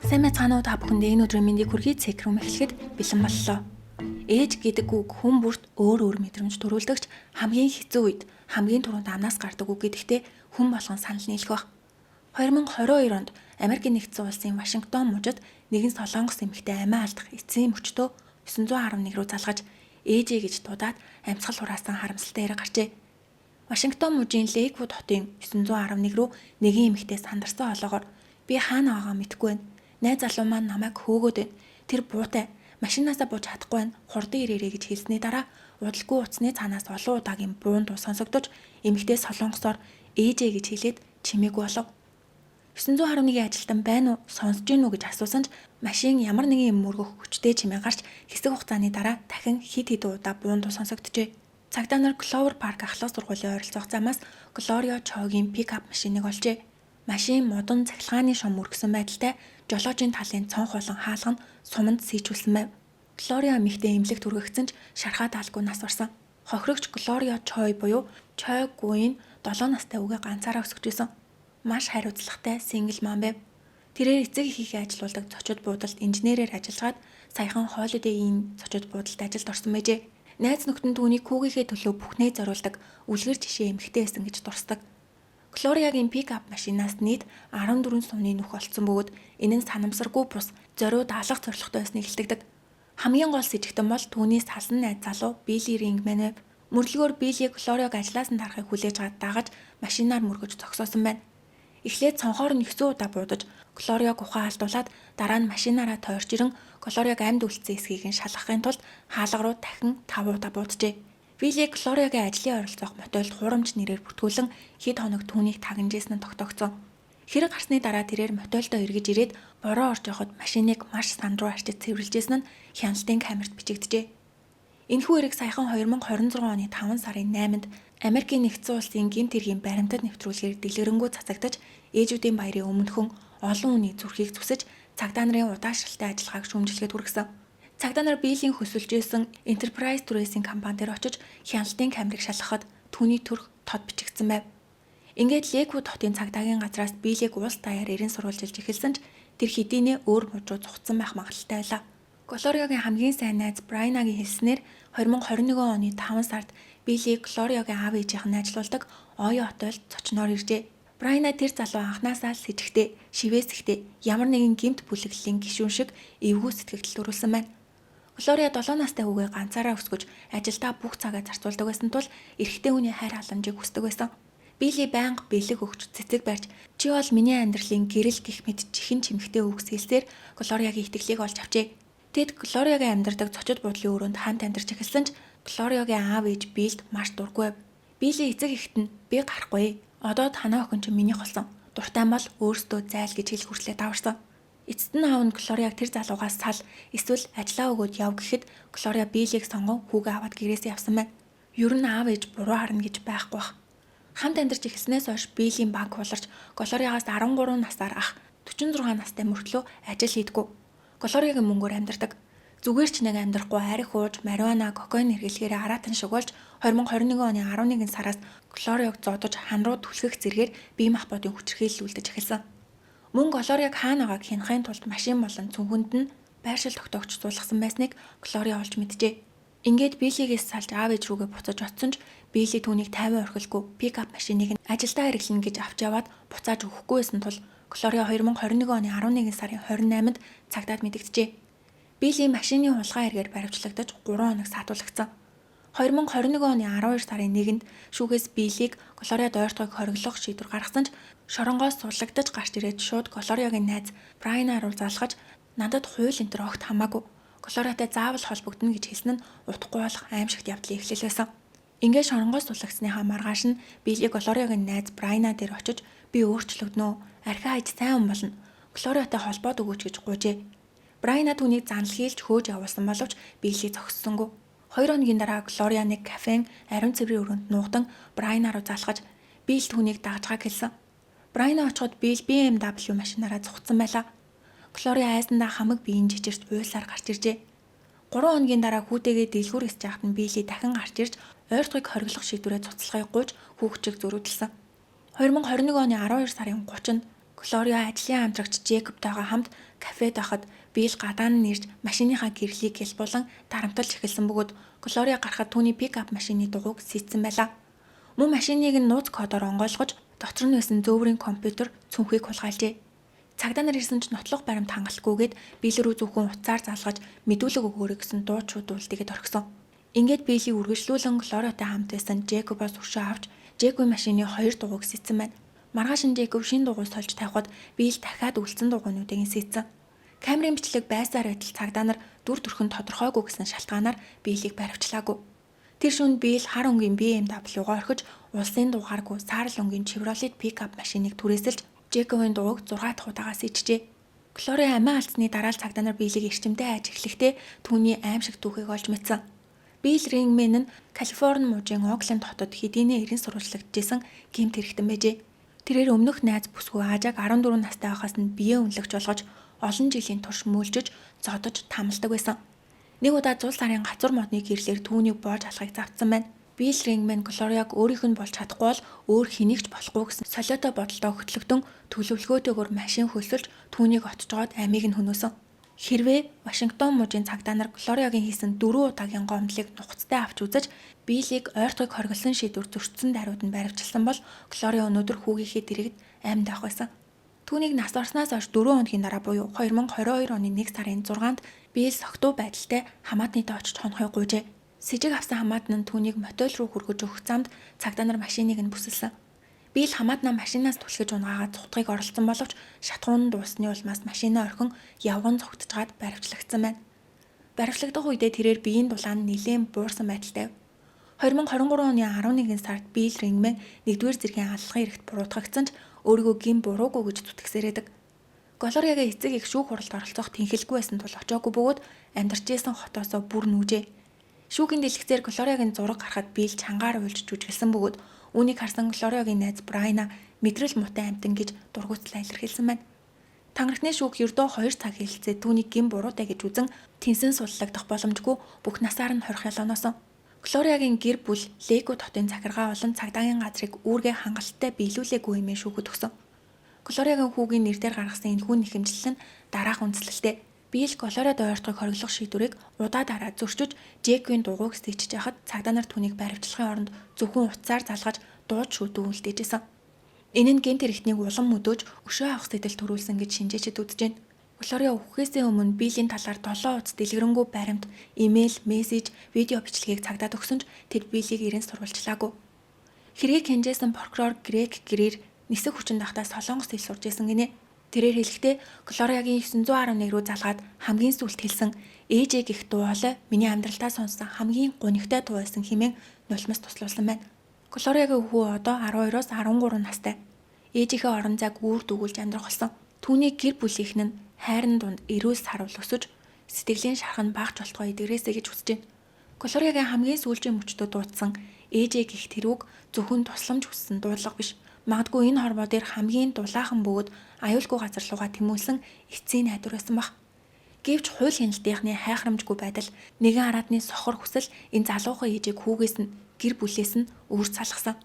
Сайн байцгаана уу, та бүхэндээ энэ өдрийн мэндийг хүргэе. Цэкрүм эхлэхэд бэлэн боллоо. Ээж гэдэг үг хүн бүрт өөр өөр мэдрэмж төрүүлдэгч хамгийн хэцүү үед хамгийн түрүүнд амнаас гардаг үг гэдэгтээ хүн болгон санал нийлэх байх. 2022 онд Америкийн Нэгдсэн Улсын Вашингтон мужид нэгэн солонгос эмэгтэй амиа алдах эцсийн мөчтөө 911 рүү залгаж ээжээ гэж дуудаад амьсгал хураасан харамсалтай хэрэг гарчээ. Вашингтон мужийн Лейквуд хотын 911 рүү нэгэн эмэгтэй сандарсан олоогоор би хаана байгаагаа мэдэхгүй байна. Найз залуу маань намайг хөөгөөд байна. Тэр буутай. Машинаасаа бууж чадахгүй байна. Хурдан ирээрэй гэж хэлсний дараа удалгүй утасны цаанаас олон удаагийн буун дуу сонсогдож эмэгтэй солонгосоор ээжээ гэж хэлээд чимээгүй болов. 911-ийн ажилтан байна уу, сонсож гин үү гэж асуусан ч машин ямар нэгэн юм мөргөх хүчтэй чимээ гарч хэсэг хугацааны дараа дахин хэд хэдэн удаа буун дуу сонсогджээ. Цагдаа нар Clover Park ахлах сургуулийн ойролцоох замаас Глориа Чогийн пикап машиныг олжээ. Машин модон цахилгааны шум мөргсөн байдалтай жолоочийн талын цонх болон хаалга нь суманд сийчүүлсэн байв. Глориа эмэгтэй эмнэлэгт хүргэгдсэн ч шархаа даалгүй нас барсан. Хохирогч Глориа Чой буюу Чой Гуин 7 настай хүүгээ ганцаараа өсгөж байсан. Маш хариуцлагатай single mom байв. Тэрээр эцэг эхийнхээ ажилуулдаг зочид буудалд инженерээр ажиллаад саяхан Holiday Inn зочид буудалд ажилд орсон байжээ. Найз нөхдөд нь түүнийг хүүгийнхээ төлөө бүхнээ зориулдаг үлгэр жишээ эмэгтэй байсан гэж дурсдаг. Глориагийн пикап машинаас нийт 14 сумны нүх олдсон бөгөөд энэ нь санамсаргүй бус зориуд алах зорилготой байсныг илтгэдэг. Хамгийн гол сэжигтэн бол түүний салсан найз залуу Билли Рингман байв. Мөрдлөгөөр Билли Глориаг ажлаас нь тарахыг хүлээж дагаж машинаар мөргөж зогсоосон байна. Эхлээд цонхоор нь 9 удаа буудаж Глориаг ухаан алдуулаад дараа нь машинаараа тойрч ирэн Глориаг амьд үлдсэн эсхийг нь шалгахын тулд хаалга руу дахин 5 удаа бууджээ. Билли Глориагийн ажлын ойролцоох мотелд хуурамч нэрээр бүртгүүлэн хэд хоног түүнийг тагнажсэн нь тогтоогдсон. Хэрэг гарсны дараа тэрээр мотелдоо эргэж ирээд бороо орж явхад машиныг маш санд руу арчиж цэвэрлэжсэн нь хяналтын камерт бичигджээ. Энэхүү хэрэг саяхан 2026 оны 5 сарын 8-нд Америкийн Нэгдсэн Улсын гэмт хэргийн баримтат нэвтрүүлгээр дэлгэрэнгүй цацагдаж ээжүүдийн баярын өмнөхөн олон хүний зүрхийг зүсэж цагдаа нарын удаашралтай ажиллагааг шүүмжлэхэд хүргэсэн. Цагдаа нар Биллийн хөлсөлж байсан Enterprise түрээсийн компани дээр очиж хяналтын камерыг шалгахад түүний төрх тод бичигдсэн байв. Ингээд Лейквуд хотын цагдаагийн газраас Биллийг улс даяар эрен сурвалжилж эхэлсэн ч тэр хэдийнээ өөр муж руу зугтсан байх магадлалтай байлаа. Глориагийн хамгийн сайн найз Брайнагийн хэлснээр 2021 оны 5 сард Билли Глориагийн аав ээжийнх нь ажилуулдаг Оё хотелд зочноор иржээ. Брайна тэр залуу анхнаасаа л сэжигтэй, шивээсэхтэй, ямар нэгэн гэмт бүлэглэлийн гишүүн шиг эвгүй сэтгэгдэл төрүүлсэн байна. Глория 7 настай хүүгээ ганцаараа өсгөж ажилдаа бүх цагаа зарцуулдаг байсан тул эрэгтэй хүний хайр халамжийг хүсдэг байсан. Билли байнга бэлэг өгч цэцэг барьж чи бол миний амьдралын гэрэл гэх мэт чихэн чимэгтэй үгс хэлсээр Глориагийн итгэлийг олж авчээ. Тэд Глориагийн амьдардаг зочид буудлын өрөөнд хамт амьдарч эхэлсэн ч Глориагийн аав ээж Биллд маш дургүй байв. Билли эцэг эхэд нь би гарахгүй. Одоо танай охин чинь минийх болсон. Дуртай бол өөрсдөө зайл гэж хэлэх хүртлээр даварсан. Эцэст нь аав нь Глориаг тэр залуугаас сал эсвэл ажлаа өгөөд яв гэхэд Глория Биллийг сонгон хүүгээ аваад гэрээсээ явсан байна. Ер нь аав ээж буруу харна гэж байхгүй бах. Хамт амьдарч эхэлснээс хойш Биллийн банк хуларч Глориагаас 13 насаар ах 46 настай мөртлөө ажил хийдэггүй. Глориагийн мөнгөөр амьдардаг. Зүгээр ч нэг амьдрахгүй архи ууж, марихуана, кокаин хэрэглэхээр араатан шиг болж 2021 оны 11 сараас Глориаг зодож хан руу түлхэх зэргээр бие махбодын хүчирхийлэл үлдэж эхэлсэн. Мөн Глориаг хаана байгааг хянахын тулд машин болон цүнхэнд нь байршил тогтоогч суулгасан байсныг Глория олж мэджээ. Ингээд Биллигээс салж аав ээж рүүгээ буцаж очсон ч Билли түүнийг тайван орхилгүй пикап машиныг нь ажилдаа хэрэглэнэ гэж авч яваад буцааж өгөхгүй байсан тул Глория 2021 оны 11 сарын 28-нд цагдаад мэдэгджээ. Билли машины хулгай хэрэгээр баривчлагдаж 3 хоног саатуулагдсан. 2021 оны 12 сарын 1-нд шүүхээс Биллиг Глориад ойртохыг хориглох шийдвэр гаргасан ч шоронгоос суллагдаж гарч ирээд шууд Глориагийн найз Брайна руу залгаж надад хууль энэ төр огт хамаагүй. Глориатай заавал холбогдоно гэж хэлсэн нь утгагүй болох аймшигт явдлын эхлэл байсан. Ингээд шоронгоос суллагдсныхаа маргааш нь Билли Глориагийн найз Брайна дээр очиж би өөрчлөгдөнө, архи хайж сайн хүн болно. Глориатай холбоод өгөөч гэж гуйжээ. Брайна түүнийг занал хийлж хөөж явуулсан боловч Билли зогссонгүй. 2 хоногийн дараа Глория нэг кафен ариун цэврийн өрөөнд нуугдан Брайна руу залгаж Билл түүнийг дагаж байгааг хэлсэн. Брайна очиход Билл BMW машинаараа зугтсан байлаа. Глория айсандаа хамаг биеийн жижирч уйлсаар гарч иржээ. 3 хоногийн дараа хүүтэйгээ дэлгүүр хэсэж байхад нь Билли дахин гарч ирж ойртохыг хориглох шийдвэрээ цуцлахыг гуйж хүүхчийг зөрүүдлсэн. 2021 оны 12 сарын 30-нд Глория ажлын хамтрагч Джейкобтойгоо хамт Кафед байхад Билл гадаа нь ирж машиныхаа гэрлийг гялбуулан дарамталж эхэлсэн бөгөөд Глория гарахад түүний пикап машины дугуйг сэтсэн байлаа. Мөн машиныг нь нууц кодоор онгойлгож дотор нь байсан зөөврийн компьютер цүнхийг хулгайлжээ. Цагдаа нар ирсэн ч нотлох баримт хангалтгүйгээд Билл рүү зөвхөн утсаар залгаж мэдүүлэг өгөөрэй гэсэн дуу чуудуултыгээд орхисон. Ингээд Биллийг үргэлжлүүлэн Глориатай хамт байсан Джекобоос өшөө авч Джекобын машины хоёр дугуйг сэтсэн байна. Маргааш нь Джекоб шинэ дугуй сольж тавихад Билл дахиад үлдсэн дугуйнуудыг нь сэтсэн. Камерын бичлэг байсаар адил цагдаа нар дүр төрх нь тодорхойгүй гэсэн шалтгаанаар Биллийг баривчлаагүй. Тэр шөнө Билл хар өнгийн BMW-гаа орхиж улсын дугааргүй саарал өнгийн Chevrolet пикап машиныг түрээсэлж Джекобын дугуйг 6 дахь удаагаас ичжээ. Глория амиа алдсны дараа л цагдаа нар Биллийг эрчимтэй айж эхлэхдээ түүний аймшиг түүхийг олж мэдсэн. Билл Рингмен нь Калифорни мужийн Окленд хотод хэдийнэ эрен сурвалжлагджсэн гэмт хэрэгтэн байжээ. Тэрээр өмнөх найз бүсгүй Ажааг 14 настай байхаас нь биеэ үнэлэгч болгож олон жилийн турш мөлжиж, зодож, тамалдаг байсан. Нэг удаа зул сарын гацуур модны гэрлээр түүнийг боож алахыг завтсан байна. Билл Рингмен Глориаг өөрийнх нь болж чадахгүй бол өөр хэнийг ч болохгүй гэсэн солиотой бодолтой хөтлөгдөн төлөвлөгөөтэйгээр машин хөлсөлж түүнийг отжоод амийг нь хөнөөсөн. Хэрвээ Вашингтон мужийн цагдаа нар Глориагийн хийсэн 4 удаагийн гомдлыг нухацтай авч үзэж Биллийг ойртогыг хоригдсон шийдвэр зөрчсөн даруйд нь баривчилсан бол Глория өнөөдөр хүүгийнхээ дэрэгд амьд авах байсан. Түүнийг нас барснаас хойш 4 хоногийн дараа буюу 2022 оны 1 сарын 6-нд Билл согтуу байдалтай хамаатныдаа очиж хонохыг гуйжээ. Сэжиг авсан хамаатан нь түүнийг мотел руу хүргэж өгөх замд цагдаа нар машиныг нь бүсэлсэн. Билл хамаатнаа машинаас түлхэж унагаагаад цутгыг оролцсон боловч шатхуун нь дууссаны улмаас машинаа орхин явган цугтжгаад баривчлагдсан байна. Баривчлагдах үедээ тэрээр биеийн дулаан нь нэлээн буурсан байдалтай. 2023 оны 11 сард Билл Рингмен 1-р зэргийн аллагын эрхт буруутгагдсан ч өөрийгөө гэм буруугүй гэж зүтгэсээр байдаг. Глориагийн эцэг эх шүүх хуралд оролцох тэнхэлгүй байсан тул очоогүй бөгөөд амьдарч исэн хотоосоо бүр нүүжээ. Шүүхийн дэлгэцээр Глориагийн зураг гарахад Билл чангаар уйлж жүжиглэсэн бөгөөд үүнийг харсан Глориагийн найз Брайна мэдрэл муутай амьтан гэж дургуутслаа илэрхийлсэн байна. Тангаракны шүүх ердөө 2 цаг хэлэлцээ түүнийг гэм буруутай гэж үзэн тэнсэн суллагдах боломжгүй бүх насаар нь хорих ялгааносон. Глориагийн гэр бүл Лейквуд хотын захиргаа болон цагдаагийн газрыг үүргээ хангалттай биелүүлээгүй хэмээн шүүхэд өгсөн. Глориагийн хүүгийн нэр дээр гаргасан энэхүү нэхэмжлэл нь дараах үндэслэлтэй. Билл Глориад ойртохыг хориглох шийдвэрийг удаа дараа зөрчиж Джеквийн дугуйг сэтгэж байхад цагдаа нар түүнийг баривчлахын оронд зөвхөн утсаар залгаж дууд шүүдүү үлдээжсэн. Энэ нь гэмт хэрэгтнийг улам мөдөөж өшөө авах сэтгэл төрүүлсэн гэж шинжээчид үзэж байна. Глория үхэхээсээ өмнө Биллийн талаар 7 утас дэлгэрэнгүй баримт, имэйл, мессеж, видео бичлэгийг цагдаад өгсөн ч тэд Биллийг эрен сурвалжлаагүй. Хэргийг хянажсэн прокурор Грег Грир нисэх хүчин байхдаа солонгос хэл сурч исэн гинэ. Тэрээр хэлэхдээ Глориагийн 911 рүү залгаад хамгийн сүүлд хэлсэн ээжээ гэх дуу хоолой миний амьдралдаа сонссон хамгийн гунигтай дуу байсан хэмээн нулимс туслуулсан байна. Глориагийн хүү одоо 12-оос 13 настай. Ээжийнхээ орон зайг үүр дүүгүүлж амьдрах болсон. Түүний гэр бүлийнх нь хайрын дунд эрүүл саруул өсөж сэтгэлийн шарх нь багч болтугай эдгэрээсэй гэж хүсэж байна. Глориагийн хамгийн сүүлчийн мөчтөд дуудсан ээжээ гэх тэр үг зөвхөн тусламж хүссэн дуудлага биш. Магадгүй энэ хорвоо дээр хамгийн дулаахан бөгөөд аюулгүй газар руугаа тэмүүлсэн эцсийн найдвар байсан байх. Гэвч хууль хяналтынхны хайхрамжгүй байдал, нэгэн араатны сохор хүсэл энэ залуухан ээжийг хүүгээс нь гэр бүлээс нь үүр салгасан.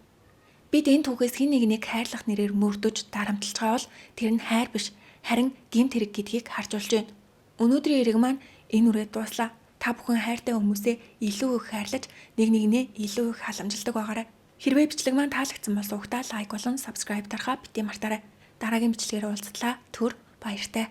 Бид энэ түүхээс хэн нэгнийг хайрлах нэрээр мөрдөж дарамтлж байгаа бол тэр нь хайр биш, харин гэмт хэрэг гэдгийг харж болж байна. Өнөөдрийн эрэг маань энэ үрээд дууслаа. Та бүхэн хайртай хүмүүсээ илүү их хайрлаж, нэг нэгнээ илүү их халамжилдаг байгаарай. Хэрвээ бичлэг маань таалагдсан бол угтаа like болон subscribe дарахаа битгий мартаарай. Дараагийн бичлэгээр уулзтлаа. Түр баяртай.